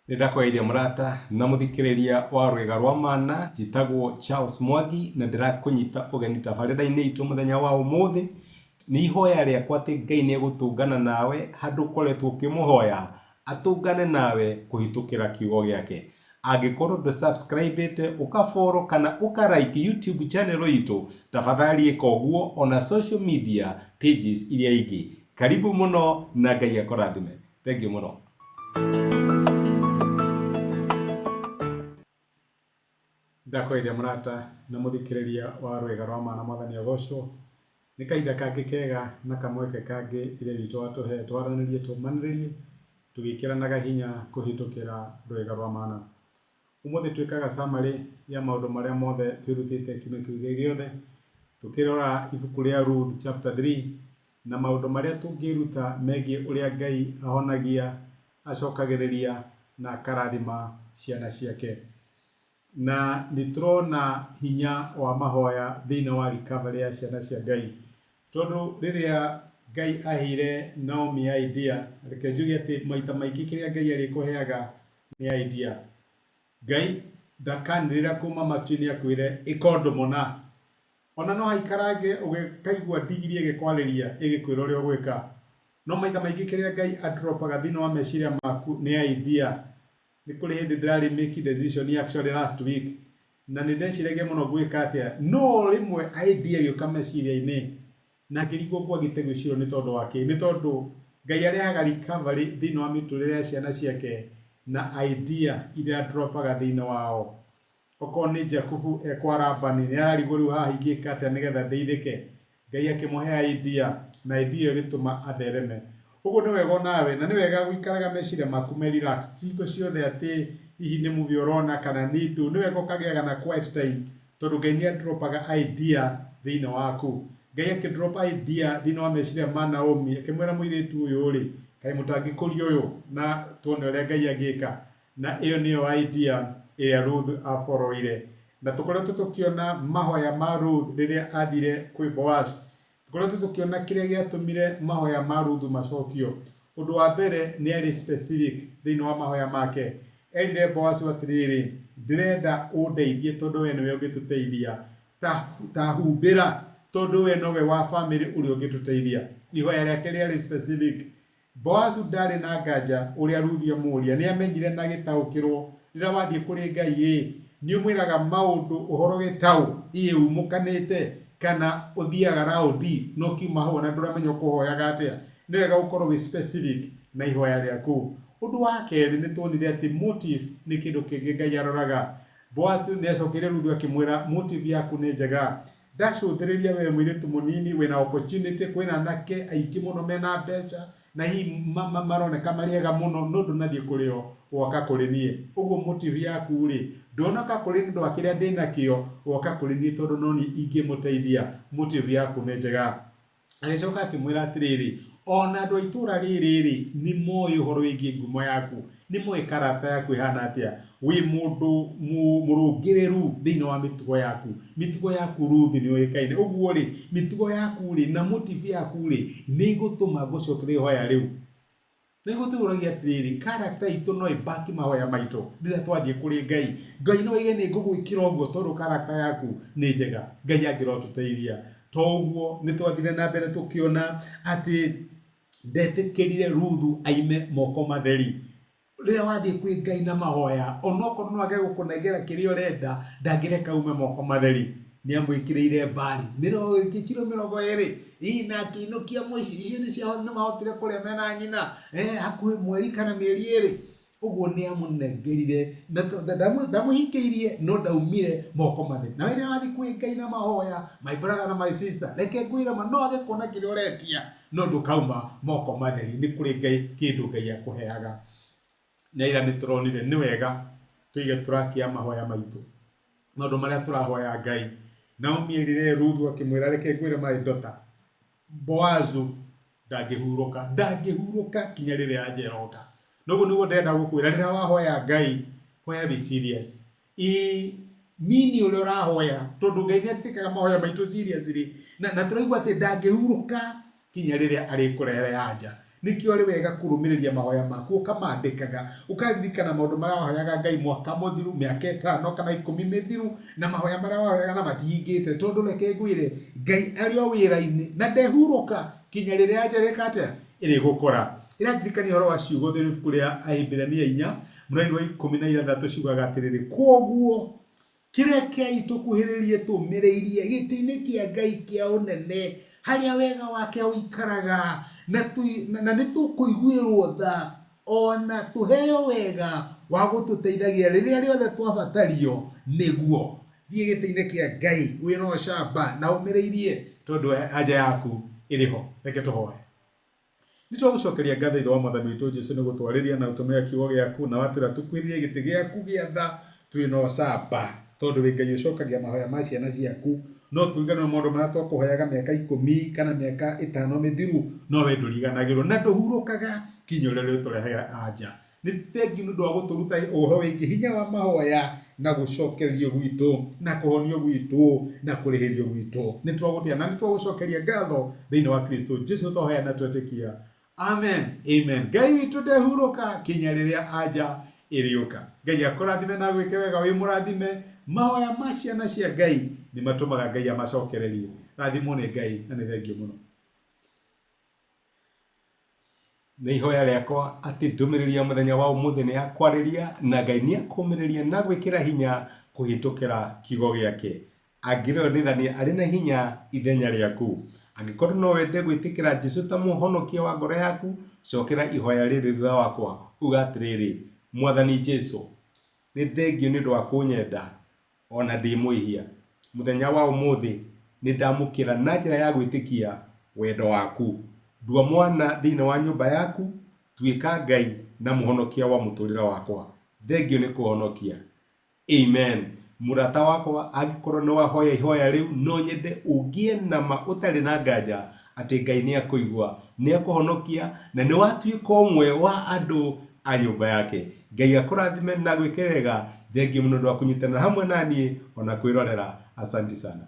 Nĩ ndakũgeithia mũrata na mũthikĩrĩria wa Rwĩga rwa Mana, njĩtagwo Charles Mwangi na ndĩrakũnyita ũgeni tabarĩra-inĩ itũ mũthenya wa ũmũthĩ. Nĩ ihoya rĩakwa atĩ Ngai nĩ egũtũngana nawe handũ ũkoretwo ũkĩmũhoya, atũngane nawe kũhĩtũkĩra kiugo gĩake. Angĩkorwo ndũ subscribe ĩte, ũka follow kana ũka like YouTube channel itũ, tafadhali ĩka ũguo ona social media pages iria ingĩ. Karibu mũno na Ngai akũrathime. Thengiũ mũno. Ndakũgeithia mũrata na mũthikĩrĩria wa Rwĩga rwa Ma na Mwathani agocwo. Nĩ kahinda kangĩ kega na kamweke kangĩ Ithe witũ atũhe twaranĩrie tũmanĩrĩrie tũgĩkĩranaga hinya kũhĩtũkĩra Rwĩga rwa Mana. Ũmũthĩ twĩkaga summary ya maũndũ marĩa mothe twĩrutĩte kiumia kĩu gĩothe, tũkĩrora ibuku rĩa Ruth chapter 3 na maũndũ marĩa tũngĩĩruta megiĩ ũrĩa Ngai ahonagia, acokagĩrĩria, na akarathima ciana ciake. Na nĩ tũrona hinya wa mahoya thĩinĩ wa recovery ya ciana cia Ngai. Tondũ rĩrĩa Ngai aheire Naomi idea, reke njuge atĩ maita maingĩ kĩrĩa Ngai arĩkũheaga nĩ idea. Ngai ndakanĩrĩra kuma matu-inĩ akwĩre ĩka ũndũ mũna. Ona no haikarange ũgĩkaigua ndigiri ĩgĩkwarĩria ĩgĩkwĩra ũrĩa ũgwĩka. No maita maingĩ kĩrĩa Ngai a drop aga thĩinĩ wa meciria maku nĩ idea. Nĩ kũrĩ hĩndĩ ndĩrarĩ make decision actually last week na nĩ ndeciragia mũno ngwĩka atĩa no rĩmwe idea ĩgĩũka meciria-inĩ na ngĩrigwo ngwagĩte gwĩciria nĩ tondũ wa kĩ. Nĩ tondũ Ngai arehaga recovery thĩinĩ wa mĩtũrĩre ya ciana ciake na idea iria a drop aga thĩinĩ wao. Okorwo nĩ Jakubu e kwa Labani nĩ ararigwo rĩu haha ingĩka atĩa nĩgetha ndeithĩke. Ngai akĩmũhe idea na idea ĩyo ĩgĩtũma athereme. Ũguo nĩ wega onawe na nĩ wega gũikaraga meciria maku me relaxed ti hingo ciothe atĩ hihi nĩ movie ũrona kana nĩ ndũ. Nĩ wega ũkagĩaga na quiet time tondũ Ngai nĩ a drop aga idea thĩinĩ waku. Ngai akĩ drop idea thĩinĩ wa meciria ma Naomi akĩmwĩra mũirĩtu ũyũ rĩ, kaĩ mũtangĩkũria ũyũ na tuone ũrĩa Ngai angĩka. Na ĩyo nĩyo idea ĩrĩa Ruth aboroire. Na tũkoretwo tũkĩona mahoya ma Ruth rĩrĩa athire kwĩ Boaz. Tũkoretwo tũkĩona kĩrĩa gĩatũmire mahoya ma Ruth macokio. Ũndũ wa mbere nĩ arĩ specific thĩinĩ wa mahoya make. Erire Boaz atĩrĩrĩ, ndĩrenda ũndeithie tondũ we nĩwe ũngĩtũteithia. Ta, ta humbĩra tondũ we nowe wa famĩlĩ ũrĩa ũngĩtũteithia. Ihoya rĩake rĩarĩ specific. Boazu ndaarĩ na nganja ũrĩa Ruthu amũũria. Nĩ amenyire na agĩtaũkĩrũo. Rĩrĩa wathiĩ kũrĩ Ngai-rĩ, nĩ ũmwĩraga maũndũ ũhoro gĩtaũ, ĩĩ umũkanĩte, kana ũthiaga raũndi na ũkiuma hau ona ndũramenya ũkũhoyaga atĩa? Nĩ wega gũkorwo wĩ specific na ihoya rĩaku. Ũndũ wa kerĩ nĩ tuonire atĩ motive nĩ kĩndũ kĩngĩ Ngai aroraga. Boazu nĩ acokeire Ruthu akĩmwĩra, motive yaku nĩ njega. Ndacũthĩrĩria we mũirĩtu mũnini wĩna opportunity, kwĩna anake aingĩ mũno mena mbeca na hihi maroneka marĩ ega mũno no ndũnathiĩ kũrĩ o woka kũrĩ niĩ. Ũguo motive yaku rĩ, ndũnoka kũrĩ niĩ nĩ ũndũ wa kĩrĩa ndĩnakĩo, woka kũrĩ niĩ tondũ no niĩ ingĩmũteithia. Motive yaku nĩ njega. Agĩcoka akĩmwĩra atĩrĩrĩ, o na andũ a itũũra rĩrĩ-rĩ, nĩ moĩ ũhoro wĩgiĩ ngumo yaku, nĩ moĩ karata yaku ĩhana atĩa, wĩ mũndũ mũrũngĩrĩru thĩinĩ wa mĩtugo yaku, mĩtugo yaku Ruth nĩ yũĩkaine, ũguo-rĩ, mĩtugo yaku-rĩ, na motive yaku-rĩ, nĩ ĩgũtũma ngũcokerie ihoya rĩu. Nĩguo twĩyũragia atĩrĩrĩ, character itũ no ĩ back mahoya maitũ rĩrĩa twathiĩ kũrĩ Ngai? Ngai no aige nĩ ngũgwĩkĩra ũguo tondũ character yaku nĩ njega. Ngai angĩrotũteithia. To ũguo, nĩ twathire na mbere tũkĩona atĩ ndetĩkĩrire Ruthu aime moko matheri. Rĩrĩa wathiĩ kwĩ Ngai na mahoya, onokorwo no age gũkũnengera kĩrĩa ũrenda, ndangĩreka ume moko matheri. Nĩ amwĩkĩrĩire mbari kiro 20 ii na akĩinũkia mũciĩ. Icio nĩ cia nĩ mahotire kũrĩa mena nyina hakuhĩ mweri kana mĩeri 2. Ũguo nĩ amũnengerire na ndamũhingĩirie no ndaumire moko matheri. Na rĩrĩa wathiĩ kwĩ Ngai na mahoya, my brother na my sister, reke ngwĩre ma no age kuona kĩrĩa ũretia no ndũkauma moko matheri. Nĩ kũrĩ Ngai kĩndũ Ngai akũheaga. Na ira nĩ tũronire nĩ wega tũige track ya mahoya maitũ. Maũndũ marĩa tũrahoya Ngai. Naomi erire Ruthu akĩmwĩra reke ngwĩre my daughter, Boazu ndangĩhurũka, ndangĩhurũka kinya rĩrĩa anja ĩroka. Noguo nĩguo ndĩrenda gũkwĩra rĩrĩa wahoya Ngai, hoya wĩ serious. Ĩĩ mini ũrĩa ũrahoya tondũ Ngai nĩ atĩkaga mahoya maitũ seriously na tũraigua atĩ ndangĩhurũka kinya rĩrĩa arĩkũrehere anja. Nĩkĩo arĩ wega kũrũmĩrĩria mahoya maku, ũkamandĩkaga, ũkaririkana maũndũ marĩa wahoyaga Ngai mwaka mũthiru, mĩaka ĩtano kana ikũmi mĩthiru, na mahoya marĩa wahoyaga na matihingĩte. Tondũ reke ngwĩre, Ngai arĩ o wĩra-inĩ na ndehurũka kinya rĩrĩa anja ĩrĩka atĩa? Ĩrĩgũkora. Ĩrandirikania ũhoro wa ciugo thĩinĩ wa ibuku rĩa Ahibirania inya, mũraini wa 16 ciugaga atĩrĩrĩ, kwoguo Kĩrekei tũkuhĩrĩrie tũũmĩrĩirie gĩtĩ-inĩ kĩa Ngai kĩa ũnene, harĩa wega wake ũikaraga, na, na nĩ tũkũiguĩrwo tha o na tũheo wega wa gũtũteithagia rĩrĩa rĩothe twabatario nĩguo. Thiĩ gĩtĩ-inĩ kĩa Ngai wĩna ũcamba na ũmĩrĩirie tondũ anja yaku ĩrĩ ho. Reke tũhoe. Nĩ twagũcokeria ngatho Ithe wa Mwathani witũ Jesu nĩ gũtwarĩria na gũtũmĩra kiugo gĩaku na watwĩra tũkuhĩrĩrie gĩtĩ gĩaku gĩa tha twĩ na ũcamba tondũ wĩ Ngai ũcokagia mahoya ma ciana ciaku. No tũriganĩrwo maũndũ marĩa twakũhoyaga mĩaka ikũmi kana mĩaka ĩtano mĩthiru no we ndũriganagĩrwo na ndũhurũkaga kinya ũrĩa ũrĩtũrehagĩra anja. Nĩ thengiũ nĩ ũndũ wa gũtũruta ũhoro wĩgiĩ hinya wa mahoya na gũcokererio gwitũ na kũhonio gwitũ na kũrĩhĩrio gwitũ. Nĩ twagũtĩa na nĩ twagũcokeria ngatho thĩinĩ wa Kristo Jesu twahoya na twetĩkia. Amen. Amen. Ngai witũ ndehurũka kinya rĩrĩa anja ĩrĩũka. Ngai akũrathime na agwĩke wega wĩ mũrathime. Mahoya ma ciana cia Ngai nĩ matũmaga Ngai amacokererie. Rathimwo nĩ Ngai na nĩ thengiũ mũno. Nĩ ihoya rĩakwa atĩ ndũmĩrĩri ya mũthenya wa ũmũthĩ nĩ yakwarĩria na Ngai nĩ akũmĩrĩria na gwĩkĩra hinya kũhĩtũkĩra kiugo gĩake. Angĩrĩonithania arĩ na hinya ithenya rĩaku. Angĩkorwo no wende gwĩtĩkĩra Jesu ta mũhonokia wa ngoro yaku, cokera ihoya rĩrĩ thutha wakwa. Uga atĩrĩrĩ, Mwathani Jesu, nĩ thengiũ nĩ ũndũ wa kũnyenda o na ndĩ mwĩhia. Mũthenya wa ũmũthĩ nĩ ndamũkĩra na njĩra ya gwĩtĩkia wendo waku. Ndua mwana thĩinĩ wa nyũmba yaku, tuĩka Ngai na mũhonokia wa mũtũrĩre wakwa. Thengiũ nĩ kũhonokia. Amen. Mũrata wakwa, angĩkorwo nĩ wahoya ihoya rĩu, no nyende ũgĩe na ma ũtarĩ na nganja atĩ Ngai nĩ akũigua, nĩ akũhonokia na nĩ watuĩka ũmwe wa andũ a nyũmba yake. Ngai akũrathime na agwĩke wega. Thengiũ mũno nĩ ũndũ wa kũnyitanĩra hamwe na niĩ ona kwĩrorera. Asanti sana.